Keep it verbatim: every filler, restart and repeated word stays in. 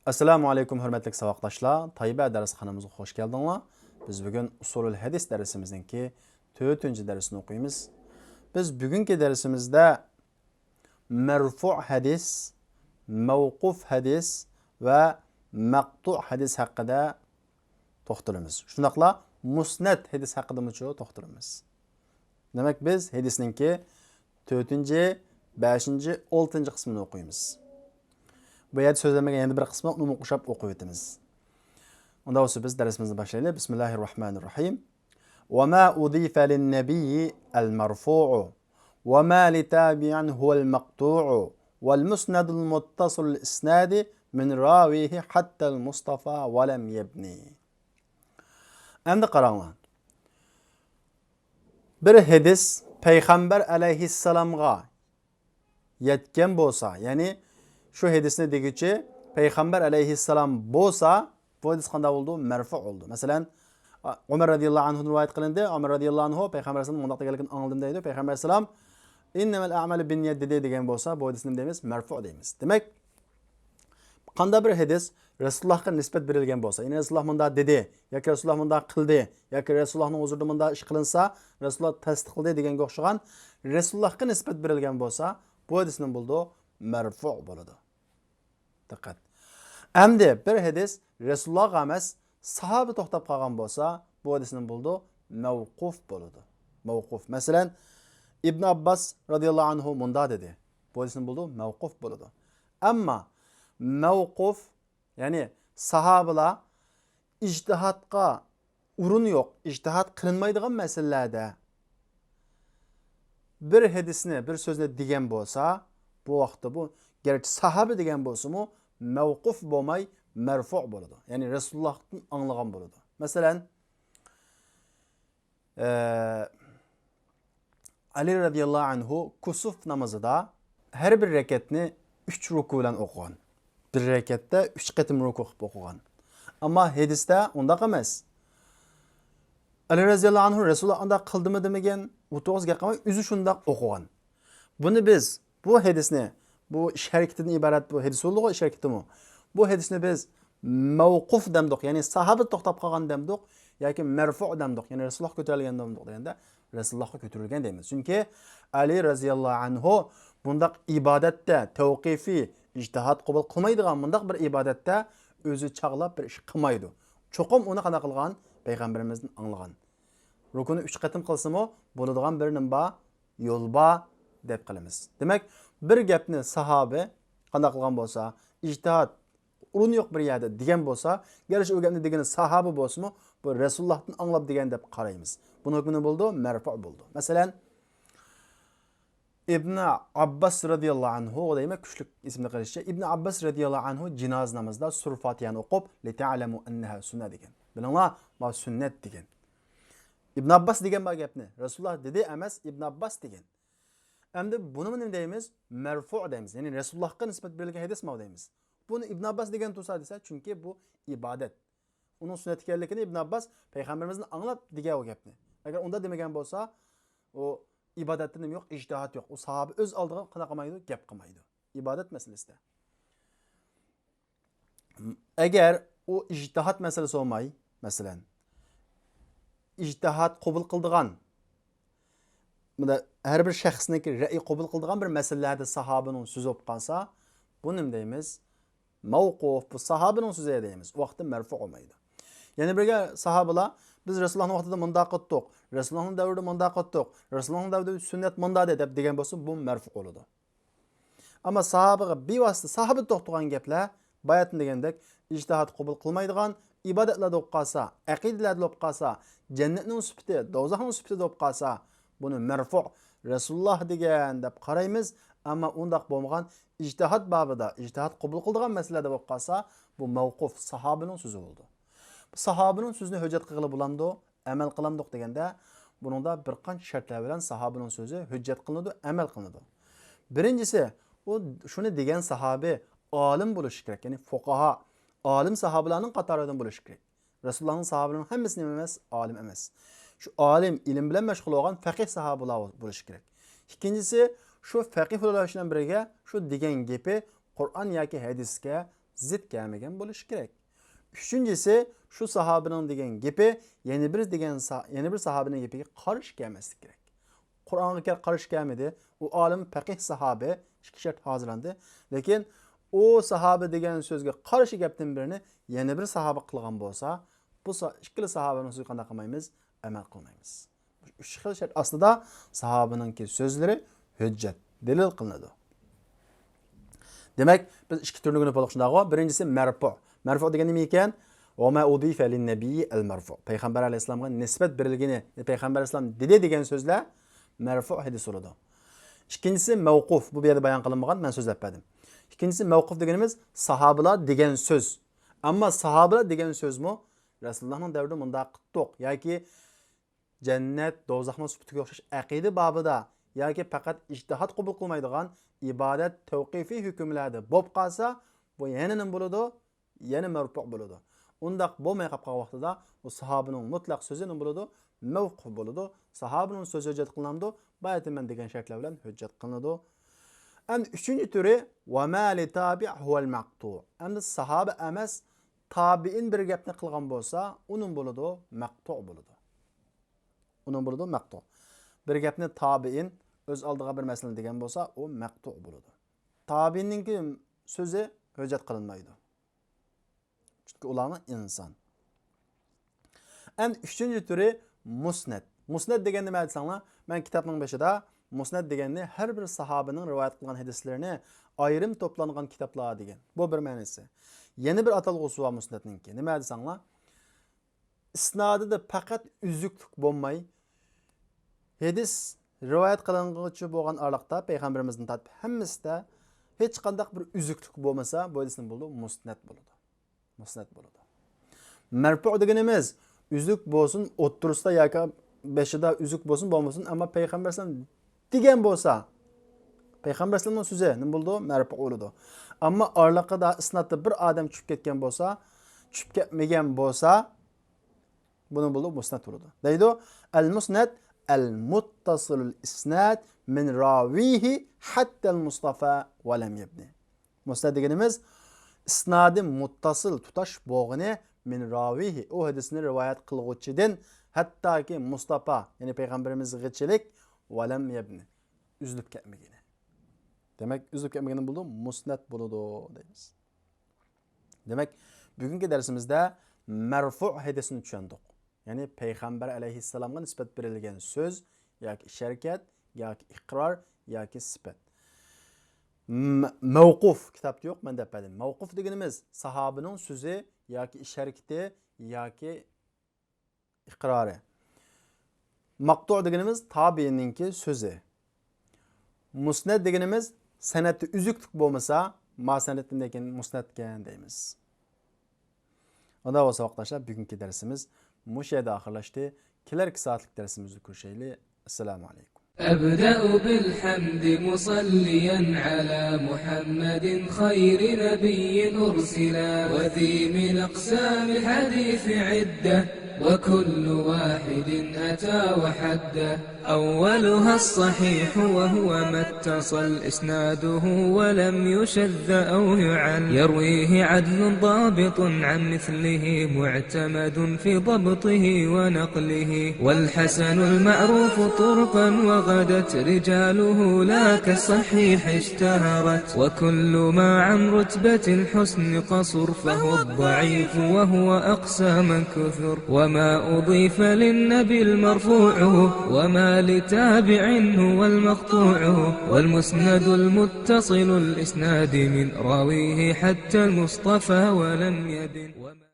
ئەسسالامۇ ئەلەيكۇم، ھۆرمەتلىك ساۋاقداشلار. تايبە دەرسخانىمىزغا خوش كەلدىڭلار. بىز بۈگۈن ئۇسۇلۇل ھەدىس دەرسىمىزنىڭكى تۆتىنچى دەرسىنى ئوقۇيمىز. بىز بۈگۈنكى دەرسىمىزدە مەرفۇ ھەدىس، مەۋقۇف ھەدىس ۋە مەقتۇ ھەدىس ھەققىدە توختىلىمىز. شۇنداقلا مۇسنەد ھەدىس ھەققىدىمۇچۇ توختىلىمىز. دېمەك، بىز ھەدىسنىڭكى تۆتىنچى، بەشىنچى، ئالتىنچى قىسمىنى ئوقۇيمىز. بۇ يەردە سۆزلەنمىگەن يەنە بىر قىسمى، ئۇنىمۇ ئوخشاپ ئوقۇپ ئۆتىمىز. ئۇنداق بولسا بىز دەرسىمىزنى باشلايلى. بىسمىللاھىررەھمانىررەھىم. وما أضيف للنبي المرفوع وما لتابع هو المقطوع والمسند المتصل الإسناد من راويه حتى المصطفى ولم يبن. ئەمدى قاراڭلار. بىر ھەدىس پەيغەمبەر ئەلەيھىسسالامغا يەتكەن بولسا، يەنى شۇ ھەدىسنى دېگۈچى پەيغەمبەر ئەلەيھىسسالام بولسا، بۇ ھەدىس قانداق بولىدۇ؟ مەرفۇ بولىدۇ. مەسىلەن، ئۇمەر رەزىياللاھۇ ئەنھۇدىن رىۋايەت قىلىندى. ئۇمەر رەزىياللاھۇ ئەنھۇ پەيغەمبەر ئەلەيھىسسالام مۇنداق دېگەنلىكىنى ئاڭلىدىم دەيدۇ. پەيغەمبەر ئەلەيھىسسالام، «إنما الأعمال بالنيات» دېدى دېگەن بولسا، بۇ ھەدىسنى نېمە دەيمىز؟ مەرفۇ دەيمىز. دېمەك، قانداق بىر ھەدىس رەسۇلۇللاھقا نىسبەت بېرىلگەن بولسا، يەنى رەسۇلۇللاھ مۇنداق دېدى ياكى رەسۇلۇللاھ مۇنداق قىلدى ياكى رەسۇلۇللاھنىڭ ھۇزۇرىدا مۇنداق ئىش قىلىنسا، رەسۇلۇللاھ تەستىقلىدى دېگەنگە ئوخشىغان رەسۇلۇللاھقا نىسبەت بېرىلگەن بولسا، بۇ ھەدىس نېمە بولىدۇ؟ مەرفۇ بولىدۇ. دىققەت. ئەمدى بىر ھەدىس رەسۇلۇللاھقا ئەمەس، ساھابە توختاپ قالغان بولسا، بۇ ھەدىس نېمە بولىدۇ؟ مەۋقۇف بولىدۇ. مەۋقۇف. مەسىلەن، ئىبن ئابباس رەزىياللاھۇ ئەنھۇ مۇنداق دېدى. بۇ ھەدىس نېمە بولىدۇ؟ مەۋقۇف بولىدۇ. ئەمما مەۋقۇف، يەنى ساھابىلار ئىجتىھادقا ئورۇن يوق، ئىجتىھاد قىلىنمايدىغان مەسىلىلەردە بىر ھەدىسنى، بىر سۆزنى دېگەن بولسا، بۇ ۋاقىتتا بۇ گەرچە ساھابە دېگەن بولسىمۇ، مەۋقۇف بولماي، مەرفۇ بولىدۇ. يەنى رەسۇلۇللاھتىن ئاڭلىغان بولىدۇ. مەسىلەن، ئە، ئەلى رەزىياللاھۇ ئەنھۇ كۇسۇف نامىزىدا ھەر بىر رەكەتنى ئۈچ رۇكۇ بىلەن ئوقۇغان. بىر رەكەتتە ئۈچ قېتىم رۇكۇ قىلىپ ئوقۇغان. ئەمما ھەدىستە ئۇنداق ئەمەس. ئەلى رەزىياللاھۇ ئەنھۇ رەسۇلۇللاھ ئانداق قىلدىمۇ دېمىگەن، ئۇ توغرىسىدا گەپ قىلماي، ئۆزى شۇنداق ئوقۇغان. بۇنى بىز، بۇ ھەدىسنى، بۇ ئىش ھەرىكىتىدىن ئىبارەت، بۇ ھەدىس بولىدىغۇ، ئىش ھەرىكىتىمۇ. بۇ ھەدىسنى بىز مەۋقۇف دەمدۇق، يەنى ساھابە توختاپ قالغان دەمدۇق ياكى مەرفۇ دەمدۇق، يەنى رەسۇلۇللاھقا كۆتۈرۈلگەن دەمدۇق دېگەندە، رەسۇلۇللاھقا كۆتۈرۈلگەن دەيمىز. چۈنكى ئەلى رەزىياللاھۇ ئەنھۇ بۇنداق ئىبادەتتە، تەۋقىفىي، ئىجتىھاد قوبۇل قىلمايدىغان بۇنداق بىر ئىبادەتتە ئۆزى چاغلاپ بىر ئىش قىلمايدۇ. چوقۇم ئۇنى قانداق قىلغان؟ پەيغەمبىرىمىزدىن ئاڭلىغان. رۇكۇنى ئۈچ قېتىم قىلسىمۇ بولىدىغان بىر نېمە بار؟ يول بار دەپ قالىمىز. دېمەك، بىر گەپنى ساھابە قانداق قىلغان بولسا، ئىجتىھاد، ئورۇن يوق بىر يەردە دېگەن بولسا، گەرچە ئۇ گەپنى دېگىنى ساھابە بولسىمۇ، بۇ رەسۇلۇللاھتىن ئاڭلاپ دېگەن دەپ قارايمىز. بۇنىڭ ھۆكمى نېمە بولىدۇ؟ مەرفۇ بولىدۇ. مەسىلەن، ئىبنى ئابباس رەزىياللاھۇ ئەنھۇغا دەيمەن، كۈچلۈك ئېسىمدە قېلىشىچە، ئىبنى ئابباس رەزىياللاھۇ ئەنھۇ جىنازا نامىزىدا سۈرە فاتىھەنى ئوقۇپ، لىتەلەمۇ ئەننەھا سۈننە دېگەن. بىلىڭلار، ما سۈننەت دېگەن. ئىبن ئابباس دېگەن بار گەپنى. رەسۇلۇللاھ دېدى ئەمەس، ئىبن ئابباس دېگەن. ئەمدى بۇنىمۇ نېمە دەيمىز؟ مەرفۇ دەيمىز. يەنى رەسۇلۇللاھقا نىسبەت بېرىلگەن ھەدىس ماۋۇ دەيمىز. بۇنى ئىبن ئابباس دېگەن تۇرسا دېسە، چۈنكى بۇ ئىبادەت. ئۇنىڭ سۈننەت ئىكەنلىكىنى ئىبن ئابباس پەيغەمبىرىمىزدىن ئاڭلاپ دېگەن ئۇ گەپنى. ئەگەر ئۇنداق دېمىگەن بولسا، ئۇ ئىبادەتتە نېمە يوق؟ ئىجتىھاد يوق. ئۇ ساھابە ئۆز ئالدىغا قانداق قىلمايدۇ؟ گەپ قىلمايدۇ. ئىبادەت مەسىلىسىدە. ئەگەر ئۇ ئىجتىھاد مەسىلىسى بولماي، مەسىلەن، ئىجتىھاد قوبۇل قىلىدىغان، بۇندا ھەر بىر شەخسنىڭكى رەئي قوبۇل قىلىدىغان بىر مەسىلىلەردە ساھابىنىڭ سۆزى بولۇپ قالسا، بۇ نېمە دەيمىز؟ مەۋقۇف، بۇ ساھابىنىڭ سۆزى دەيمىز. ئۇ ۋاقىتتا مەرفۇ بولمايدۇ. يەنە بىرگە ساھابىلار، «بىز رەسۇلۇللاھنىڭ ۋاقتىدا مۇنداق قىلدۇق، رەسۇلۇللاھنىڭ دەۋرىدە مۇنداق قىلدۇق، رەسۇلۇللاھنىڭ دەۋرىدە سۈننەت مۇنداق» دەپ دېگەن بولسا، بۇ مەرفۇ بولىدۇ. ئەمما ساھابىغا بىۋاسىتە ساھابە توختىغان گەپلەر، باياتىن دېگەندەك، ئىجتىھاد قوبۇل قىلمايدىغان، ئىبادەتلەردە بولۇپ قالسا، ئەقىدىلەردە بولۇپ قالسا، جەننەتنىڭ سۈپىتى، دوزاخنىڭ سۈپىتىدە بولۇپ قالسا، بۇنى مەرفۇ، رەسۇلۇللاھ دېگەن دەپ قارايمىز. ئەمما ئۇنداق بولمىغان، ئىجتىھاد بابىدا، ئىجتىھاد قوبۇل قىلىدىغان مەسىلىلەردە بولۇپ قالسا، بۇ مەۋقۇف، ساھابىنىڭ سۆزى بولىدۇ. ساھابىنىڭ سۆزىنى ھۆججەت قىلغىلى بولامدۇ؟ ئەمەل قىلامدۇق دېگەندە، بۇنىڭدا بىر قانچە شەرتلەر بىلەن ساھابىنىڭ سۆزى ھۆججەت قىلىنىدۇ، ئەمەل قىلىنىدۇ. بىرىنچىسى، ئۇ شۇنى دېگەن ساھابى ئالىم بولۇشى كېرەك، يەنى فۇقاھا، ئالىم ساھابىلارنىڭ قاتارىدىن بولۇشى كېرەك. رەسۇلۇللاھنىڭ ساھابىلىرىنىڭ ھەممىسى نېمە ئەمەس؟ ئالىم ئەمەس. شۇ ئالىم، ئىلىم بىلەن مەشغۇل بولغان فەقىھ ساھابىلار بولۇشى كېرەك. ئىككىنچىسى، شۇ فەقىھ بولۇش بىلەن بىرگە شۇ دېگەن گېپى قۇرئان ياكى ھەدىسكە زىت كەلمىگەن بولۇشى كېرەك. ئۈچىنچىسى، شۇ ساھابىنىڭ دېگەن گېپى يەنە بىر دېگەن سا-، يەنە بىر ساھابىنىڭ گېپىگە قارشى كەلمەسلىكى كېرەك. قۇرئانغا كە-، قارشى كەلمىدى. ئۇ ئالىم پەقىھ ساھابى، ئىككى شەرت ھازىرلاندى. لېكىن ئۇ ساھابە دېگەن سۆزگە قارشى گەپتىن بىرىنى يەنە بىر ساھابە قىلغان بولسا، بۇ سا-، ئىككىلا ساھابىنىڭ سۆزىگە قانداق قىلمايمىز؟ ئەمەل قىلمايمىز. ئۈچ خىل شەرت ئاستىدا ساھابىنىڭكى سۆزلىرى ھۆججەت، دەلىل قىلىنىدۇ. دېمەك، بىز ئىككى تۈرنى ئۆگىنىپ بولدۇق شۇنداقغۇ. بىرىنچىسى مەرفۇ. مەرفۇ دېگەن نېمە ئىكەن؟ ۋە ما ئۇدىفە لىننەبىيي ئەل مەرفۇ. پەيغەمبەر ئەلەيھىسسالامغا نىسبەت بېرىلگىنى، پەيغەمبەر ئەلەيھىسسالام دېدى دېگەن سۆزلەر مەرفۇ ھەدىس بولىدۇ. ئىككىنچىسى مەۋقۇف. بۇ، بۇ يەردە بايان قىلىنمىغان، مەن سۆزلەپ بەردىم. ئىككىنچىسى مەۋقۇف دېگىنىمىز ساھابىلار دېگەن سۆز. ئەمما ساھابىلار دېگەن سۆزمۇ رەسۇلۇللاھنىڭ دەۋرىدە مۇنداق قىلدۇق ياكى جەننەت، دوزاخنىڭ سۈپىتىگە ئوخشاش ئەقىدە بابىدا ياكى پەقەت ئىجتىھات قوبۇل قىلمايدىغان ئىبادەت تەۋقىفىي ھۆكۈملەردە بولۇپ قالسا، بۇ يەنە نېمە بولىدۇ؟ يەنە مەرپۇ بولىدۇ. ئۇنداق بولماي قاپ قالغان ۋاقتىدا ئۇ ساھابىنىڭ مۇتلەق سۆزى نېمە بولىدۇ؟ مەۋقۇپ بولىدۇ. ساھابىنىڭ سۆزى ھۆججەت قىلىنامدۇ؟ بايىتى مەن دېگەن شەرتلەر بىلەن ھۆججەت قىلىنىدۇ. ئەمدى ئۈچىنچى تۈرى، ۋە ما لىتابىئ ھۇۋەل مەقتۇ. ئەمدى ساھابە ئەمەس، تابىئىن بىر گەپنى قىلغان بولسا، ئۇنىڭ بولىدۇ، مەقتۇ بولىدۇ. ئۇنىڭ بولىدۇ مەقتۇ. بىر گەپنى تابىئىن ئۆز ئالدىغا بىر مەسىلىنى دېگەن بولسا، ئۇ مەقتۇ بولىدۇ. تابىئىننىڭكى سۆزى ھۆججەت قىلىنمايدۇ. چۈنكى ئۇلارمۇ ئىنسان. ئەمدى ئۈچىنچى تۈرى مۇسنەد. مۇسنەد دېگەن نېمە دېسەڭلار، مەن كىتابنىڭ بېشىدا مۇسنەد دېگەننى ھەر بىر ساھابىنىڭ رىۋايەت قىلغان ھەدىسلىرىنى ئايرىم توپلانغان كىتابلار دېگەن. بۇ بىر مەنىسى. يەنە بىر ئاتالغۇسى بار مۇسنەدنىڭكى. نېمە دېسەڭلار، ئىسنادىدا پەقەت ئۈزۈكلۈك بولماي، ھەدىس رىۋايەت قىلىنغۇچى بولغان ئارىلىقتا پەيغەمبىرىمىزدىن تارتىپ ھەممىسىدە ھېچقانداق بىر ئۈزۈكلۈك بولمىسا، بۇ ھەدىس نېمە بولىدۇ؟ مۇسنەد بولىدۇ. مۇسنەد بولىدۇ. مەرپۇ دېگىنىمىز ئۈزۈك بولسۇن، ئوتتۇرىسىدا ياكى بېشىدا ئۈزۈك بولسۇن، بولمىسۇن، ئەمما پەيغەمبەر ئەلەيھىسسالام دېگەن بولسا، پەيغەمبەر ئەلەيھىسسالامنىڭ سۆزى نېمە بولىدۇ؟ مەرپۇ بولىدۇ. ئەمما ئارىلىقىدا ئىسنادتا بىر ئادەم چۈشۈپ كەتكەن بولسا، چۈشۈپ كەتمىگەن بولسا، بۇ نېمە بولىدۇ؟ مۇسنەد بولىدۇ. دەيدۇ، ئەل مۇسنەد ئەل مۇتتەسىلۇل ئىسناد مىن راۋىھى ھەتتەل مۇستەفا ۋە لەم يەبنى. مۇسنەد دېگىنىمىز ئىسنادى مۇتتەسىل، تۇتاش بولغىنى، مىن راۋىھى، ئۇ ھەدىسنى رىۋايەت قىلغۇچىدىن، ھەتتاكى مۇستەپا، يەنى پەيغەمبىرىمىزگىچىلىك، ۋە لەم يەبنى، ئۈزۈلۈپ كەتمىگىنى. دېمەك، ئۈزۈلۈپ كەتمىگىنى بولىدۇ، مۇسنەد بولىدۇ دەيمىز. دېمەك، بۈگۈنكى دەرسىمىزدە مەرفۇ ھەدىسنى چۈشەندۇق. يەنى پەيغەمبەر ئەلەيھىسسالامغا نىسبەت بېرىلگەن سۆز ياكى ئىش-ھەرىكەت ياكى ئىقرار ياكى سۈپەت. م-، مەۋقۇف، كىتابتا يوق، مەن دەپ بەردىم. مەۋقۇف دېگىنىمىز ساھابىنىڭ سۆزى ياكى ئىش-ھەرىكىتى ياكى ئىقرارى. مەقتۇ دېگىنىمىز تابىئىنىڭكى سۆزى. مۇسنەد دېگىنىمىز سەنەدتە ئۈزۈكلۈك بولمىسا، ما سەنەدتىن لېكىن مۇسنەدكەن دەيمىز. ئۇنداق بولسا، ۋاقىتداشلار، بۈگۈنكى دەرسىمىز مۇشۇ يەردە ئاخىرلاشتى. كېلەركى سائەتلىك دەرسىمىزدە كۆرۈشەيلى. ئەسسالامۇ ئەلەيكۇم. أبدأ بالحمد مصليا على محمد خير نبي أرسلا، وذي من أقسام الحديث عدة، وكل واحد أتى وحده. أولها الصحيح وهو ما اتصل إسناده ولم يشذ أو يعل، يرويه عدل ضابط عن مثله معتمد في ضبطه ونقله، والحسن المعروف طرقا وغدت رجاله لا كالصحيح اشتهرت، وكل ما عن رتبة الحسن قصر فهو الضعيف وهو أقسى من كثر، وما أضيف للنبي المرفوع، وما لتابع هو المقطوع، والمسند المتصل الإسناد من راويه حتى المصطفى ولم يبن.